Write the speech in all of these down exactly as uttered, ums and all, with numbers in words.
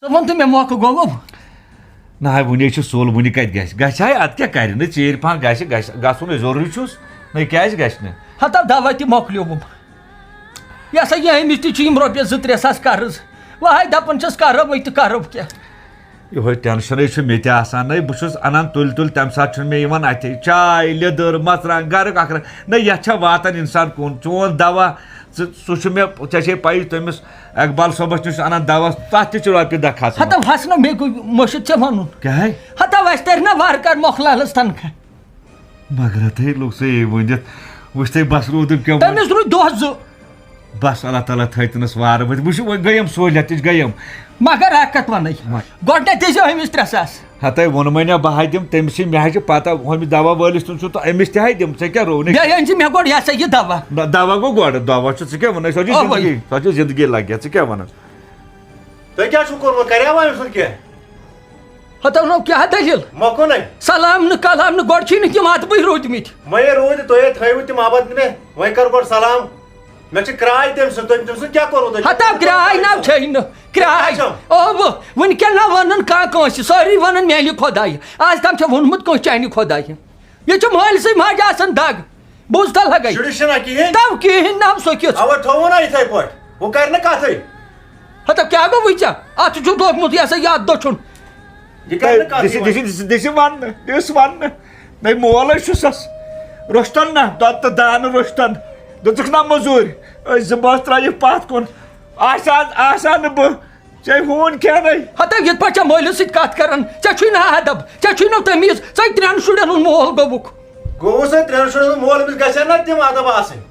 ژٕ وَن تہٕ مےٚ، موقعہٕ گوٚوُ؟ نہ ہاے، وُنہِ چھُ سُل، وُنہِ کَتہِ گژھِ؟ گژھِ ہاے، اَدٕ کیٛاہ کَرِ؟ نہ، ژیٖرۍ پَہَن گژھِ، گژھِ گژھُن ہے ضروٗری چھُس۔ نہ، کیٛازِ گژھِ نہٕ؟ ہَتہٕ دَوا تہِ مۄکلیووُم۔ یہِ ہسا یہِ، أمِس تہِ چھِ یِم رۄپیَس زٕ ترٛےٚ ساس قرض۔ وۄنۍ ہاے دَپان چھَس، کَرو وۄنۍ تہٕ کَرو کیٛاہ؟ یِہوٚے ٹٮ۪نشَنٕے چھُ مےٚ تہِ آسان۔ نَے، بہٕ چھُس اَنان تُلۍ تُلۍ، تَمہِ ساتہٕ چھُنہٕ مےٚ یِوان اَتھِ۔ چاے، لیٚدٕر، مَرژٕوانٛگَن، گَرُک اَکھ رَ-، نہ، یَتھ چھا واتان اِنسان کُن؟ چون دَوا، ژٕ، سُہ چھُ مےٚ، ژےٚ چھے پَیی، تٔمِس اقبال صٲبَس نِش چھُس اَنان دَوا، تَتھ تہِ چھُ رۄپیہِ دَہ کھَسان۔ ہَتہٕ حسنہ، مےٚ گوٚو مٔشِتھ ژےٚ وَنُن۔ کیٛاہ ہے؟ ہَتہٕ وۄنۍ تَرِ نہ وارٕ کارٕ مۄکلالَس تنخواہ۔ مگر ہَتہٕ ہے لوٚگ سُہ یی ؤنِتھ، وٕچھ تَے بَس روٗدُم کیٛاہ وَنہِ۔ تٔمِس روٗدۍ دۄہ زٕ۔ بَس، اللہ تعالیٰ تھٲوتَنَس وارٕ ؤتھۍ۔ وٕچھ، وۄنۍ گٔیَم سہوٗلیت تہِ چھِ گٔیَم۔ مگر اَکھ کَتھ وَنَے۔ وۄنۍ۔ گۄڈٕنٮ۪تھ دیٖزیو أمِس ترٛےٚ ساس۔ ہَتَے ووٚنمَے نہ، بہٕ ہا دِمہٕ، تٔمِس چھِ، مےٚ حظ چھِ پَتہ، ہُمِس دَوا وٲلِس تُن چھُ تہٕ أمِس تہِ ہا دِمہٕ، ژےٚ کیٛاہ روو نہٕ؟ مےٚ أنۍ زِ مےٚ گۄڈٕ یہِ ہسا یہِ دَوا۔ نہ، دَوا گوٚو گۄڈٕ، دَوا چھُ، ژٕ کیٛاہ وَنان؟ سۄ چھِ اَوَے۔ زِندگی، سۄ چھِ زِندگی لَگہِ، ژٕ کیٛاہ وَنان؟ تۄہہِ کیٛاہ چھُو کوٚرمُت؟ کَریوا أمۍ سُنٛد کینٛہہ؟ ہتو نو، کیٛاہ دٔلیٖل؟ مۄکُن ہے۔ سلام نہٕ کلام نہٕ، گۄڈٕ چھِی نہٕ تِم ادبٕے روٗدۍمٕتۍ۔ مَے روٗدۍ، تُہۍ ہے تھٲیِو تِم ابد مےٚ۔ وۄنۍ کر گۄڈٕ سلام۔ مےٚ چھِ کراے تٔمۍ سٕنٛز، تٔمۍ، تٔمۍ سٕنٛز کیٛاہ کوٚروٕ تۄہہِ؟ ہتا کراے نہ چھے نہٕ، کراے۔ کیٛاہ چھَم؟ اووٕ، وٕنکٮ۪ن نہ ونان کانٛہہ کٲنٛسہِ، سٲری ونان میانہِ خۄدایہِ۔ آز تام چھےٚ ووٚنمُت کٲنٛسہِ چانہِ خۄدایہِ۔ یہِ چھُ مٲلۍ سٕے ماجہِ آسان دگ۔ بوٗزتھا لگے؟ شُرِس چھِنہ کِہیٖنۍ۔ تو کِہیٖنۍ نہ سُہ کیُتھ۔ اَوَے تھوٚوُن نہ یِتھَے پٲٹھۍ۔ وۄنۍ کَرِ نہٕ کَتھٕے۔ ہتا کیٛاہ گوٚو وٕنۍ ژےٚ؟ اَتھ چھُ دوٚگمُت یہِ ہسا یہِ اَتھ دٔچھُن۔ یہِ کَرِ نہٕ کَتھٕے دِژٕ، وۄنۍ۔ دِژٕ، دِژٕ، دِژٕ وَننہٕ، دِژ وَننہٕ۔ نَے مول ہے چھُسَس۔ روٚستَن نہ، دۄد تہٕ دانہٕ روٚستَن۔ دِژٕکھ نہ مٔزوٗرۍ۔ أسۍ زٕ بٲژ ترٛایِکھ پَتھ کُن۔ آسہِ ہا، آسہِ ہا نہٕ بہٕ۔ ژےٚ ہوٗن کھٮ۪نَے۔ ہتا یِتھ پٲٹھۍ ژےٚ مٲلِس سۭتۍ کَتھ کَران، ژےٚ چھُے نہٕ ادب، ژےٚ چھُے نہٕ تمیٖز، ژےٚ ترٛٮ۪ن شُرٮ۪ن ہُنٛد مول گوٚوُکھ۔ گوٚوُس ہے ترٛٮ۪ن شُرٮ۪ن ہُنٛد مول، أمِس گژھِ ہا نہ تِم ادب آسٕنۍ۔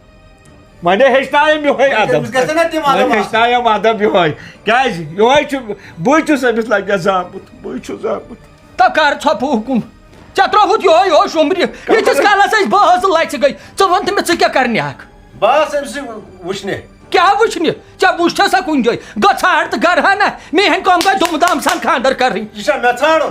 وۄنۍ ہیٚچھنایم یِہوٚے وۄنۍ ادب۔ أمِس گژھِ ہا نہ تِم ادب وۄنۍ آسٕنۍ۔ ہیٚچھنایم ادب یِہوٚے۔ کیٛازِ؟ یِہوٚے چھُ، بٕے چھُس أمِس لگیا زامُت، بٕے چھُس زامُت۔ تہٕ کر ژھۄپہٕ حُکُم؟ ژےٚ ترٛووُتھ یِہوٚے یِہوٚے شُمبرِ۔ ییٖتِس کالس اَسہِ بٲژ لژِ گٔے، ژٕ وَن تہٕ مےٚ، ژٕ کیٛاہ کرنہِ ہَکھ؟ بہٕ آس أمۍ سٕے وٕچھنہِ۔ کیٛاہ وٕچھنہِ؟ ژےٚ وٕچھتھا سا کُنہِ جایہِ؟ گٔژھ ژھانٛڈ تہٕ گرٕ ہا نہ۔ مےٚ ہٮ۪نۍ کٲم گٔے دُم دام سان خانٛدر کرٕنۍ۔ یہِ چھا مےٚ ژھانٛڈُن؟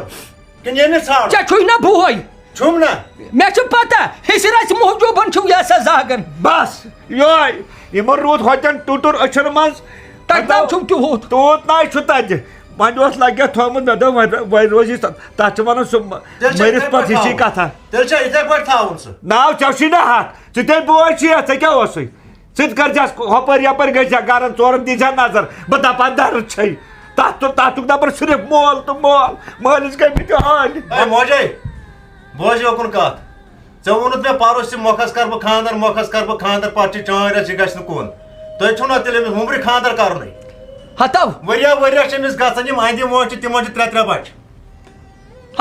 کِنہٕ ییٚمِس ژھانٛڈُن؟ ژےٚ چھُے نہ بوے؟ چھُم نہ۔ مےٚ چھُ پتہ، حِسہٕ رژھِ موٗجوٗبن چھُو یہِ ہسا زاگان۔ بس، یِہوٚے۔ یِمن روٗد ہوٚتٮ۪ن ٹُٹُر أچھن منٛز۔ تتہِ تام چھُم تیوٗت۔ تیوٗت نہ چھُ تتہِ۔ وۄنۍ اوس لگیا تھوٚومُت، مےٚ دوٚپ وۄنۍ، وۄنۍ روزِ تتھ، تتھ چھِ ونان سُہ تیٚلہِ چھا مٔرِتھ یِتھَے پتہٕ پٲٹھۍ ہِشی تھاوُن؟ کتھا۔ تیٚلہِ چھا یِتھَے پٲٹھۍ تھاوُن سُہ؟ ناو ژےٚ چھُے نہ حق، ژٕ تیٚلہِ بوے چھُے یتھ، ژےٚ کیٛاہ اوسُے؟ ژٕ تہِ کٔرزٮ۪س ہۄپٲرۍ یپٲرۍ، گٔژھزٮ۪کھ گرن ژورن، دیٖزٮ۪کھ نظر۔ بہٕ دپان درد چھے۔ تتھ تہٕ تتھ چھُکھ دپان صرف مول تہٕ مول۔ مٲلِس گٔے مٕتۍ حٲلۍ۔ اے موجے، بوز یوکُن کتھ۔ ژےٚ ووٚنُتھ مےٚ پرُس تہِ، مۄکھس کر بہٕ خاندر، مۄکھس کر بہٕ خاندر، پتہٕ چھِ چٲنۍ رژھ یہِ گژھِ نہٕ کُن۔ تُہۍ چھُو نہ تیٚلہِ أمِس وُمبرِ خاندر کرنُے۔ ہتو۔ ؤریا ؤریا چھِ أمِس گژھان یِم اندِ وٲنٛج چھِ، تِمن چھِ ترٛےٚ ترٛےٚ بچہِ۔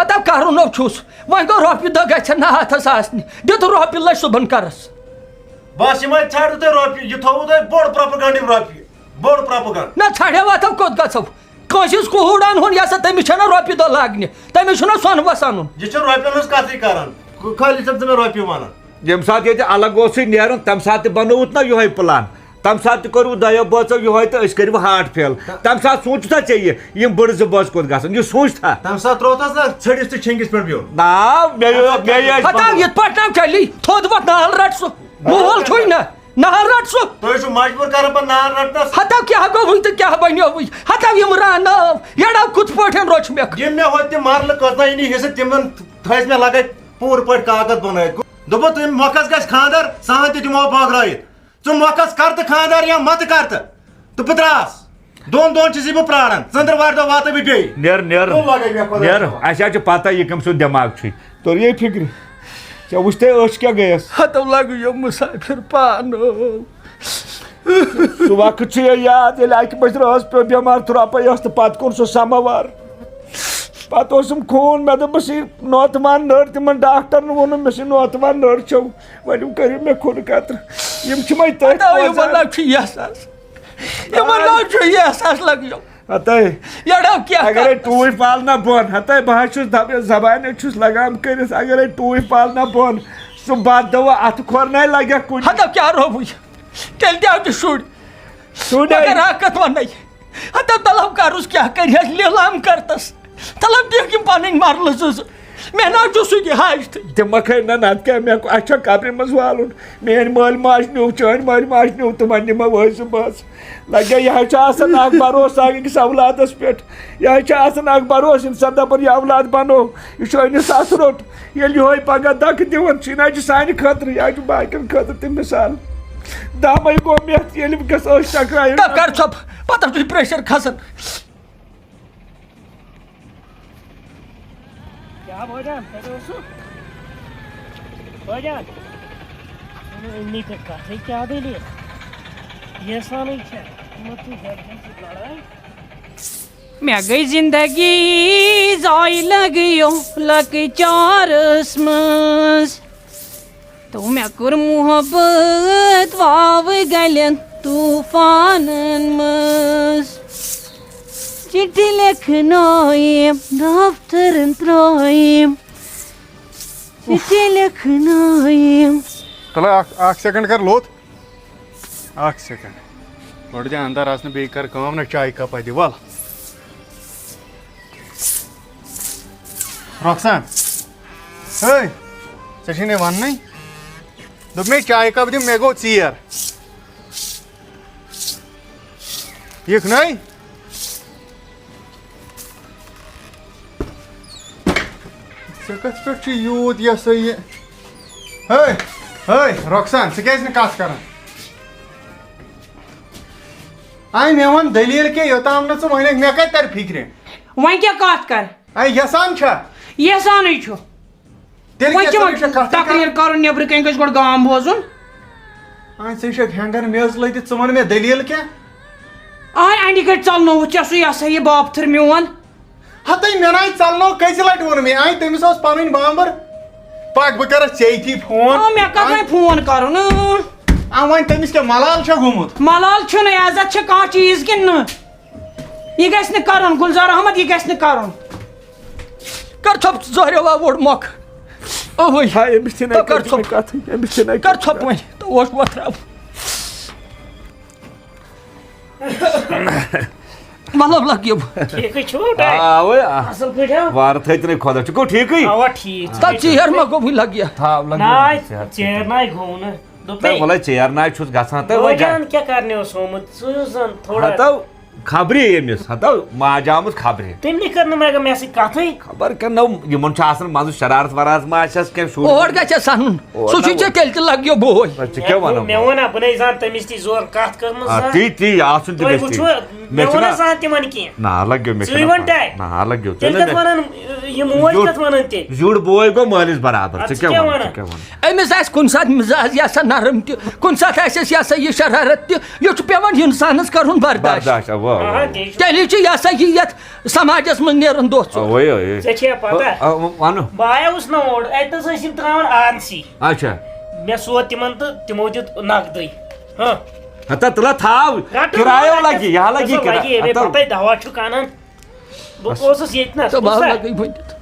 ہتا کرُن نو چھُس، وۄنۍ گوٚو رۄپیہِ دہ گژھن نہ اتھس آسنہِ، دِتھ رۄپیہِ لچھ صُبحن کرس۔ بس یِمے ژھانڈو تُہۍ رۄپیہِ، یہِ تھوٚوُ تۄہہِ بوٚڑ پروپگنڈ یِم رۄپیہِ، بوٚڑ پروپگنڈ۔ نہ ژھانڈو اتھو کوٚت گژھو؟ کٲنٛسہِ ہٕنٛز کوٗر انہون، یہِ ہسا تٔمِس چھنہ رۄپیہِ دہ لاگنہِ، تٔمِس چھُنہ سۄنہٕ وس انُن۔ یہِ چھُ رۄپین ہٕنٛز کتھٕے کران، خٲلی چھکھ ژٕ مےٚ رۄپیہِ ونان۔ ییٚمہِ ساتہٕ ییٚتہِ الگ اوسُے نیرُن، تمہِ ساتہٕ تہِ بنووُتھ نہ یِہوٚے پلان۔ تَمہِ ساتہٕ تہِ کوٚروٕ دۄیو بٲژو یِہوٚے تہٕ أسۍ کٔرِو ہارٹ فیل۔ تَمہِ ساتہٕ سوٗنٛچُتھا ژےٚ یہِ، یِم بٕڑٕ زٕ بٲژ کوٚت گژھن؟ یہِ سوٗنٛچتھا؟ تَمہِ ساتہٕ ترٛووتھس نا ژھٔٹِس تہٕ چھِنٛگِس پٮ۪ٹھ بیوٚل۔ نا، مےٚ یہِ، مےٚ یہِ ٲسۍ ہتا پَنُن۔ یِتھ پٲٹھۍ نہ چلی، تھوٚد وۄتھ نال رَٹ سُہ۔ مول چھُے نہ، نال رَٹ سُہ۔ تُہۍ ٲسِو مجبوٗر کران پَتہٕ نال رَٹنَس۔ ہتا کیٛاہ گوٚوُے تہٕ کیٛاہ بنیووُے؟ ہتا یِم ران ناو، یَڑاو کِتھ پٲٹھۍ روٚچھ مےٚ؟ یِم مےٚ ہوٚتہِ تہِ مرلہٕ کٔژناہ یِنی حصہٕ، تِمن تھٲوۍ مےٚ لگٲوِتھ پوٗرٕ پٲٹھۍ کاکد بنٲوِتھ۔ دوٚپُن، تٔمۍ مۄکھس گژھِ خانٛدر، سہن تہِ دِمو بٲگرٲوِتھ۔ ژٕ مۄکھس کر تہٕ خانٛدار یا مت کر تہٕ، تہٕ بہٕ درٛاس۔ دۄن دۄہن چھُس یہِ بہٕ پراران۔ ژٔنٛدٕر وارِ دۄہ واتَے بہٕ بیٚیہِ۔ نیر، نیر، کُن لگے مےٚ خۄداے نیر۔ خبر۔ اَسہِ حظ چھِ پتہ یہِ کٔمۍ سُنٛد دٮ۪ماغ چھُے۔ توٚر یے فِکرِ؟ ژےٚ وٕچھتھے أچھ کیٛاہ گٔیَس؟ ہتو لگہٕ یِم مسافر پانہٕ۔ سُہ وقت چھُ یہِ یاد، ییٚلہِ اَکہِ بجہِ رٲژ پیوٚو بٮ۪مار ترٛوپے ٲس تہٕ پتہٕ کوٚر سُہ سماوار۔ پتہٕ اوسُم خوٗن، مےٚ دوٚپمَس، یہِ نوتہٕ وان نٔر تِمن ڈاکٹرن ووٚنُم، مےٚ چھِ نوتہٕ وان نٔر چھو، وۄنۍ کٔرِو مےٚ کھُر قطرٕ۔ یِم چھِ وۄنۍ تٔتھۍ ہتو یِمن روزان۔ نہ چھُ یہِ احساس، یِمن نہ چھُ یہِ احساس لگیو۔ ہتے۔ یڑو کیٛاہ اگرے کرنس؟ ٹوٗپۍ والنہ بۄن، ہتے بہٕ حظ چھُس دپ-، زبانہِ چھُس لگام کٔرِتھ، اگرے ٹوٗپۍ والنہ بۄن، سُہ بد دوا اتھٕ کھۄر نَے لگٮ۪کھ کُنہِ۔ ہتو کیٛاہ رووُے؟ تیٚلہِ تہِ آو تہِ شُرۍ۔ شُرۍ مگر آے۔ اکھ کتھ ونَے، ہتا طلب کرُس کیٛاہ کرِ ہس، لیلام کرتس۔ طلب دِکھ یِم پنٕنۍ مرلہٕ زٕ زٕ۔ مےٚ نہ حظ چھُ سُہ تہِ حج تہٕ۔ دِمکھ ہے نہ، نتہٕ کیٛاہ، مےٚ کُ-، اَسہِ چھا قبرِ منٛز والُن؟ میٛٲنۍ مٲلۍ ماجہِ نیوٗ، چٲنۍ مٲلۍ ماجہِ نیوٗ، تِمن نِمو أسۍ زٕ بٲژ۔ لگے یہِ حظ چھُ آسان اکھ بھروسہٕ اکھ أکِس اولادس پٮ۪ٹھ۔ یہِ حظ چھُ آسان اکھ بھروسہٕ، ییٚمہِ ساتہٕ دپان یہِ اولاد بنو، یہِ چھُ أمِس سس روٚٹ۔ ییٚلہِ یِہوے پگاہ دکہٕ دِوان چھُ، یہِ نہ حظ چھُ سانہِ خٲطرٕ، یہِ حظ چھُ باقین خٲطرٕ تہِ مثال۔ دامے گوٚو مےٚ، ییٚلہِ وٕنکیٚس أسۍ ٹکرایو۔ تب کر ژھۄپ، پتہٕ چھُے پریشر کھسان۔ کیٛاہ بٲجان، کَتہِ اوسُکھ؟ بٲجان، ژٕ نہٕ أمنٕے تہٕ کَتھٕے، کیٛاہ دٔلیٖل؟ یہِ سانٕے چھےٚ، یِمَن چھُ گَرِکٮ۪ن سۭتۍ لڑٲے۔ مےٚ گٔے زندگی ضایع لگیو لۄکچارس منٛز۔ تو مےٚ کوٚر محبت واوٕ گلٮ۪ن طوفانن منٛز۔ چِٹھِ لیکھنٲیِم، دفترن ترٛٲیِم۔ چِٹھِ لیکھنٲیِم۔ تَلہٕ اکھ، اکھ سیکنڈ کر لوٚت۔ اکھ سیکنڈ۔ گۄڈٕ دِ اندر اژنہٕ، بیٚیہِ کر کٲم نہ، چایہِ کپا دِ، ول۔ رۄخسان۔ ہے، ژےٚ چھے نہٕ وننٕے۔ دوٚپ مےٚ، چایہِ کپ دِ، مےٚ گوٚو ژیر۔ یِکھ نَے؟ ژےٚ کَتھ پٮ۪ٹھ چھُ یوٗت یہِ ہسا یہِ؟ ہے، ہے، رۄخسان، ژٕ کیٛازِ نہٕ کَتھ کران؟ آے مےٚ وَن دٔلیٖل کیٛاہ، یوٚتام نہٕ ژٕ وَنکھ، مےٚ کَتہِ تَرِ فِکرِ؟ وۄنۍ کیٛاہ کَتھ کَرٕ؟ آے یَسان چھا؟ یَسانٕے چھُ۔ تیٚلہِ وۄنۍ کیٛاہ کیٛاہ ژٕ وۄنۍ چھَکھ کَتھٕے تقریر کران؟ کرُن نیٚبرٕ کَنہِ گژھِ گۄڈٕ گام بوزُن۔ آ، ژٕ چھَکھ ہٮ۪نٛگَن میٚژ لٔدِتھ، ژٕ وَن مےٚ دٔلیٖل کیٛاہ؟ آے اَنہِ گٔٹۍ ژَلنووُتھ ژےٚ سُہ، یہِ ہسا یہِ بابتھٕر میون۔ ہَتَے مےٚ نَے ژَلنو، کٔژِ لَٹہِ ووٚن مےٚ؟ آے تٔمِس اوس پَنٕنۍ بامبَر۔ پَکھ بہٕ کَرَس ژےٚ تھی فون۔ آ، مےٚ کَتھ آے وۄنۍ فون کَرُن؟ اۭں۔ آ، وۄنۍ تٔمِس کیٛاہ مَلال چھا گوٚمُت؟ مَلال چھُنہٕ، عزت چھےٚ کانٛہہ چیٖز کِنہٕ نہٕ؟ یہِ گژھِ نہٕ کَرُن، گُلزار احمد، یہِ گژھِ نہٕ کَرُن۔ کر ژھۄپ زہرِ ہوا ووٚڑ مۄکھ۔ اوے۔ ہاے، أمِس چھِنہٕ تو کر کَتھ ژھۄپ۔ کَتھٕے، أمِس چھِنہٕ کَتھ کر ژھۄپ کَتھٕے۔ وۄنۍ، تو اوس وۄتھراو۔ مطلب لگ یہِ۔ ٹھیکٕے چھُو تۄہہِ؟ آ، اوے، آ۔ اَصٕل پٲٹھۍ ہا؟ وارٕ تھٲے تہِ نَے خۄدا۔ ژٕ گوٚو ٹھیٖکٕے؟ اَوا ٹھیٖک۔ تَتھ ژیر ما گوٚو وٕنہِ لگ یہِ؟ تھاو، لگ ناے، یہِ۔ ژیر ناے گوٚو نہٕ۔ دوٚپمَے، تہٕ وَلَے ژیر ناے چھُس گژھان، تہٕ وۄنۍ بٲجان کیٛاہ؟ کیٛاہ کَرنہِ اوس آمُت؟ ژٕ زَن تھوڑا۔ ہَتو، خبرِ ییٚمِس، ہتو ماجہِ آمٕژ خبرِ۔ تٔمۍ نٕے کٔر نہٕ مےٚ، مےٚ سۭتۍ کتھٕے۔ خبر کیٛاہ نوٚو، یِمن چھُ آسان منٛزٕ شرارت ورارت ما آسٮ۪س کینٛہہ شُر۔ اور گژھِ سا سنُن۔ اور سُہ چھُے نہ ژےٚ تیٚلہِ تہِ لگیو بوے۔ نہ، ژٕ کیٛاہ وَنان؟ مےٚ ووٚن نا، بہٕ نے زانہٕ تٔمِس تہِ زور کتھ کٔرمٕژ آ، زانٛہہ۔ تی، تی، آسُن تہِ تۄہہِ گژھِ تی۔ وٕچھوٕ، مےٚ مےٚ چھُنہ ووٚن نا زانٛہہ تِمن کینٛہہ۔ نہ، لگیو مےٚ ژٕے چھُنہ وَن پَے۔ ٹاے۔ نہ، لگیو۔ تیٚلہِ ژٕ نہ کتھ مےٚ وَنان، یہِ موج یُر-، کتھ وَنان تیٚلہِ؟ یُر بوے گوٚو مٲلِس برابر۔ اَدٕ ژٕ ژٕ کیٛاہ کیٛاہ وَنان؟ وَنان؟ ژٕ کیٛاہ وَنان؟ أمِس آسہِ کُنہِ ساتہٕ مِزاج یہِ آسان نرم تہِ، کُنہِ ساتہٕ آسٮ۪س یہِ ہسا یہِ شرارت تہِ، یہِ چھُ پٮ۪وان اِنسانَس کَرُن برداش۔ برداش، اَوا، اَوا۔ آ، تی چھُ۔ تیٚلہِ چھُ یہِ ہسا یہِ یَتھ سماجَس منٛز نیران دۄہ ژوٚٹ۔ اَوَے، اَوَے۔ ژےٚ چھےٚ پَتہ؟ آ، آ، وَنہٕ۔ بہٕ آیوُس نہ اور، اَتہِ نَس ٲسۍ یِم ترٛاوان آرسی۔ اچھا۔ مےٚ سوٗد تِمَن تہٕ تِمو دیُت نقدٕے۔ ہاں۔ ہتا تُلہ تھاو، رَٹُن کِرایو ما لَگہِ، لَگہِ؟ یہِ ہا لَگہِ سُہ کِرا-، لَگہِ، ییٚمے ہتا۔ پَتَے دَوا چھُ کٕنان۔ بہٕ اوسُس ییٚتہِ نَس، تہٕ بہٕ بوٗزتھا؟ لَگَے ؤنِتھ۔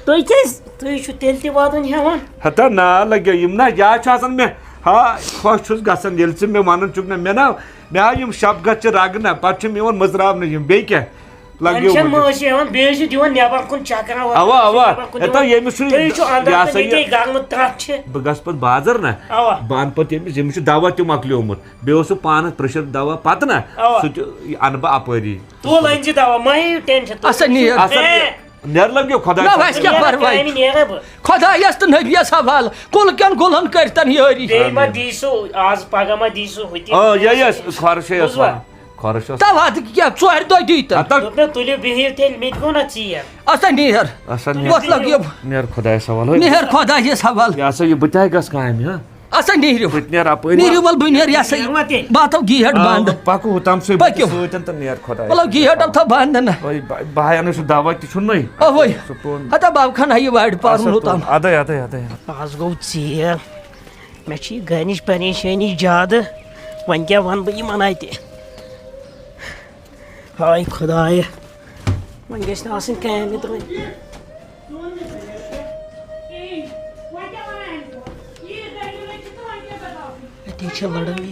تُہۍ کیٛازِ؟ تُہۍ چھِو تیٚلہِ تہِ وَدُن ہٮ۪وان؟ ہتا نا لَگیو، یِم نا یا چھُ آسان مےٚ، ہا، خۄش چھُس گژھان، ییٚلہِ ژٕ مےٚ وَنان چھُکھ نہ، مےٚ نا، مےٚ آو یِم شفقت چہِ رَگہٕ نہ، پَتہٕ چھِ مےٚ یِوان مٔژراونہٕ یِم، بیٚیہِ کیٛاہ؟ لَگیو ٹینشن وٕنہِ۔ مہ ٲسِو ہٮ۪وان، بیٚیہِ ٲسِو دِوان نٮ۪بر کُن چکرا وکرا، ہتا، اوا، اوا۔ نٮ۪بر کُن ہتا، دِوان۔ ییٚمِس چھُ، تُہۍ چھِو اندر یہِ ہسا تہٕ یہِ، ییٚتے گرمہٕ تتھ چھِ۔ بہٕ گژھٕ پتہٕ بازر نہ۔ اوا۔ بہٕ انہٕ پتہٕ ییٚمِس، ییٚمِس چھُ دوا تہِ مۄکلیومُت۔ بیٚیہِ اوس سُہ پانس پریشر دوا پتہٕ نہ۔ اوا۔ سُہ تہِ انہٕ بہٕ اپٲری۔ تُل أنۍ زِ دوا، مہ ہیٚیِو ٹینشن، تُل اچھا، أنۍ زِ۔ نیر۔ اچھا، اے۔ نیر لگیو خۄدایَس نہ، حوالہٕ۔ ویسے کیٛاہ نیر پرواے؟ کامہِ نیر بہٕ۔ خۄدایس تہٕ نبیَس حوالہٕ، کُل کٮ۪ن گُلن کٔرتن یٲری۔ بیٚیہِ ما دی سُہ آز پگاہ ما دی سُہ ہُتہِ؟ آ، یہِ، یہِ، خۄرشے ٲس بوٗزوا؟ وَنان۔ خۄرش ٲس۔ تَوٕ ہا تہٕ کیٛاہ، ژورِ دۄہہِ دی تہٕ۔ ہَتہٕ۔ دوٚپ مےٚ، تُلِو بِہِو تیٚلہِ، مےٚ تہِ گوٚو نا ژیر۔ اَسا نیر۔ اَسا نیر۔ وَتھ لَگ یہِ۔ نیر خۄدایَس حوالہٕ۔ نیر خۄدایَس حوالہٕ۔ یہِ ہسا یہِ بہٕ تہِ ہا گژھٕ کامہِ، ہا؟ اَسا نیٖرِو۔ بہٕ تہِ نیرٕ اَپٲری۔ نیٖرِو وَلہٕ بہٕ نیرٕ، یہِ ہسا یہِ۔ نیر وَتہِ۔ بہٕ ہا تھاوٕ گیٹ آ، بنٛد۔ پَکو ہُتام سۭتۍ، بہٕ تہِ پٔکِو۔ سۭتۍ تہٕ نیر خۄدایَس وَلہٕ گیٹ حوالہٕ۔ تھاو بنٛد نہ۔ وۄنۍ بہ-، بہٕ ہا اَنہٕ سُہ دوا تہِ چھُنہٕ۔ اوے۔ سُہ پوٚن۔ ہتا بابہٕ خان ہا یہِ وارِ پَرُن اَسا اوٚتام۔ پوٚن۔ اَدَے، اَدَے، اَدَے۔ آز گوٚو ژیر۔ مےٚ چھِ یہِ گَرِچ پریشٲنی زیادٕ، وۄنۍ کیٛاہ وَنہٕ بہٕ یِمَن اَتہِ؟ ہاے خۄدایہِ، وۄنۍ گژھِ نہٕ آسٕنۍ کامہِ تہٕ وۄنۍ۔ اَتے چھِ لڑٲے،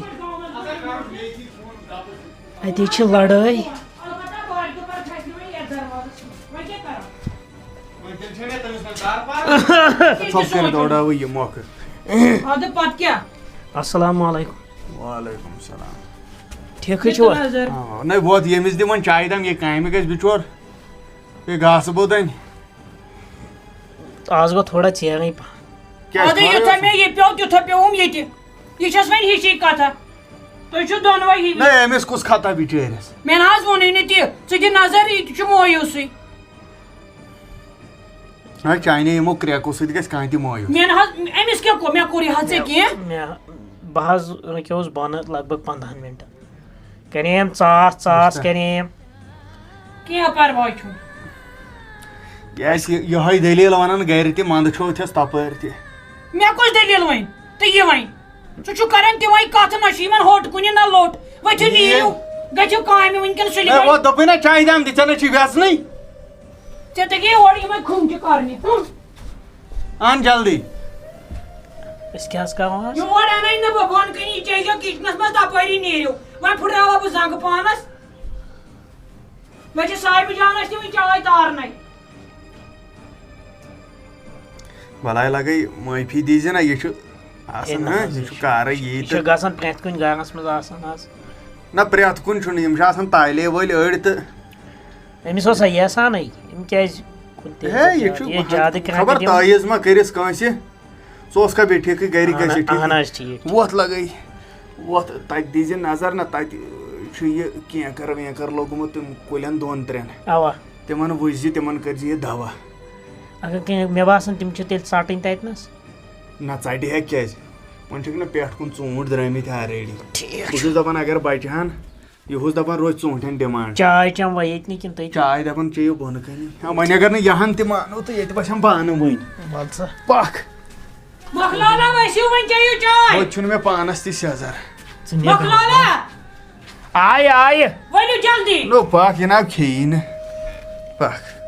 اَتے چھِ لڑٲے۔ تیٚلہِ چھےٚ مےٚ تٔمِس منٛز کار پار۔ ژھۄپہٕ کٔرِتھ دورڈاوٕے یہِ مۄکھٕ۔ اَدٕ پَتہٕ کیٛاہ؟ السلام علیکم۔ وعلیکم السلام۔ ٹھیٖکھٕے چھِوا؟ نظر۔ آ، نَے ووت ییٚمِس دِ وۄنۍ چایہِ دام، یہِ کامہِ گژھِ بِچور۔ بیٚیہِ گاسہٕ بوٚد اَنہِ۔ آز گوٚو تھوڑا ژیرٕے پَہَن۔ کیٛازِ اَدٕ خٲرٕے یوٗتاہ اوسُم؟ مےٚ یہِ پیوٚو، تیوٗتاہ پیوٚوُم یہِ تہِ۔ یہِ چھَس وۄنۍ ہِشی کَتھا۔ تُہۍ چھِو دۄنوَے ہِوی۔ نَے، أمِس کُس خطا بِچٲرِس؟ مےٚ نہ حظ ووٚنُے نہٕ تہِ۔ ژٕ دِ نظر، یہِ تہِ چھُ مویوٗسٕے۔ نہ، چانہِ یِمو کرٛیکو سۭتۍ گژھِ کانٛہہ تہِ مویوٗس۔ مےٚ نہ حظ، أمِس کیٛاہ کوٚر؟ مےٚ کوٚر یہِ حظ ژےٚ مےٚ، کینٛہہ؟ مےٚ، بہٕ حظ رُکیوس بۄنہٕ لگ بگ پنٛدہن مِنٹن۔ کریٚیَم ژاس، ژاس وٕچھتہٕ۔ کریٚیَم۔ کینٛہہ پرواے چھُنہٕ۔ کیٛازِ یہِ، یِہوٚے دٔلیٖل وَنان گرِ تہِ، منٛدٕ چھُ أتھٮ۪س تَپٲرۍ تہِ۔ مےٚ کۄس دٔلیٖل وۄنۍ؟ تہٕ یہِ وۄنۍ؟ ژٕ چھُکھ کران تِمے کتھٕ، نہ چھُ یِمن ہوٚٹ کُنہِ نہ لوٚٹ۔ ؤتھِو یہِ نیٖرِو، گٔژھِو کامہِ وٕنکیٚن سُلہِ اے، وۄنۍ۔ وۄنۍ دوٚپُے نہ چایہِ دام دِژ نہ چھِ وٮ۪ژنٕے۔ ژےٚ تہِ گٔیے اورٕ یِمے کھُم تہِ کرنہِ۔ ہُم۔ اَن جلدی۔ أسۍ کیٛاہ حظ کرو آز؟ یور اَنَے نہٕ بہٕ بۄن کَنہِ، یہِ چیٚیہِ زیو کِچنَس منٛز، تَپٲری نیٖرِو۔ وۄنۍ پھٕٹراوہا بہٕ زنٛگہٕ پانَس۔ مےٚ چھِ صاحبہٕ جانَس تہِ وٕنہِ چاے تارنَے۔ بلاے لگے معٲفی دیٖزِ نہ، یہِ چھُ آسان، ہے، نہ ہاں، حظ، یہِ یہِ چھُ چھُ، کارٕے یی یہِ چھُ تہٕ۔ گژھان پرٛٮ۪تھ کُنہِ گرَس منٛز آسان آز۔ نہ، پرٛٮ۪تھ کُنہِ چھُنہٕ، یِم چھِ آسان تالے وٲلۍ أڑۍ تہٕ۔ أمِس اوس یہِ احسانٕے، أمۍ کیٛازِ کُنہِ تہِ ہے، یہِ زیادٕ، چھُ یہِ زیادٕ کرٛٮ۪کہٕ خبر دِوان۔ تعویٖذ ما کٔرِس کٲنٛسہِ۔ ژٕ اوس کھا بیٚیہِ ٹھیکٕے گرِ اہن، گژھِ ٹھیٖک۔ اہن حظ، ٹھیٖک۔ وۄتھ لگے، وۄتھ تَتہِ دیٖزِ نظر نہ، تَتہِ چھُ یہِ کینٛکر وینٛکر لوٚگمُت تِم کُلٮ۪ن دۄن ترٛٮ۪ن۔ اَوا۔ تِمن وٕچھزِ، تِمن کٔرزِ یہِ دوا۔ اگر کینٛہہ، مےٚ باسان، تِم چھِ تیٚلہِ ژَٹٕنۍ تَتہِ نَس۔ نہ، ژَٹہِ ہا کیٛازِ؟ وۄنۍ چھِکھ نہ پٮ۪ٹھ کُن ژوٗنٛٹھۍ درٛٲمٕتۍ already۔ ٹھیٖک بہٕ چھُ۔ چھُس دَپان، اگر بَچہٕ ہَن، یِہُس دَپان روزِ ژوٗنٛٹھٮ۪ن demand۔ چاے چٮ۪موا ییٚتہِ نہٕ کِنہٕ تٔتی؟ چاے دَپان چیٚیِو بۄنہٕ کَنہِ۔ ہا، وۄنۍ اگر نہٕ یہِ ہَن تہِ مانو تہٕ ییٚتہِ وَسٮ۪م بانہٕ وٕنۍ۔ وَل سا۔ پَکھ۔ مۄکلاو نا، ؤسِو وۄنۍ چیٚیِو چاے۔ وۄنۍ چھُنہٕ مےٚ پانَس تہِ سیٚزر۔ ژٕ نیر۔ مۄکلاو نا۔ آیہِ، آیہِ۔ ؤلِو جلدی۔ نو پَکھ، یہِ نہ کھیٚیی نہٕ۔ پَکھ۔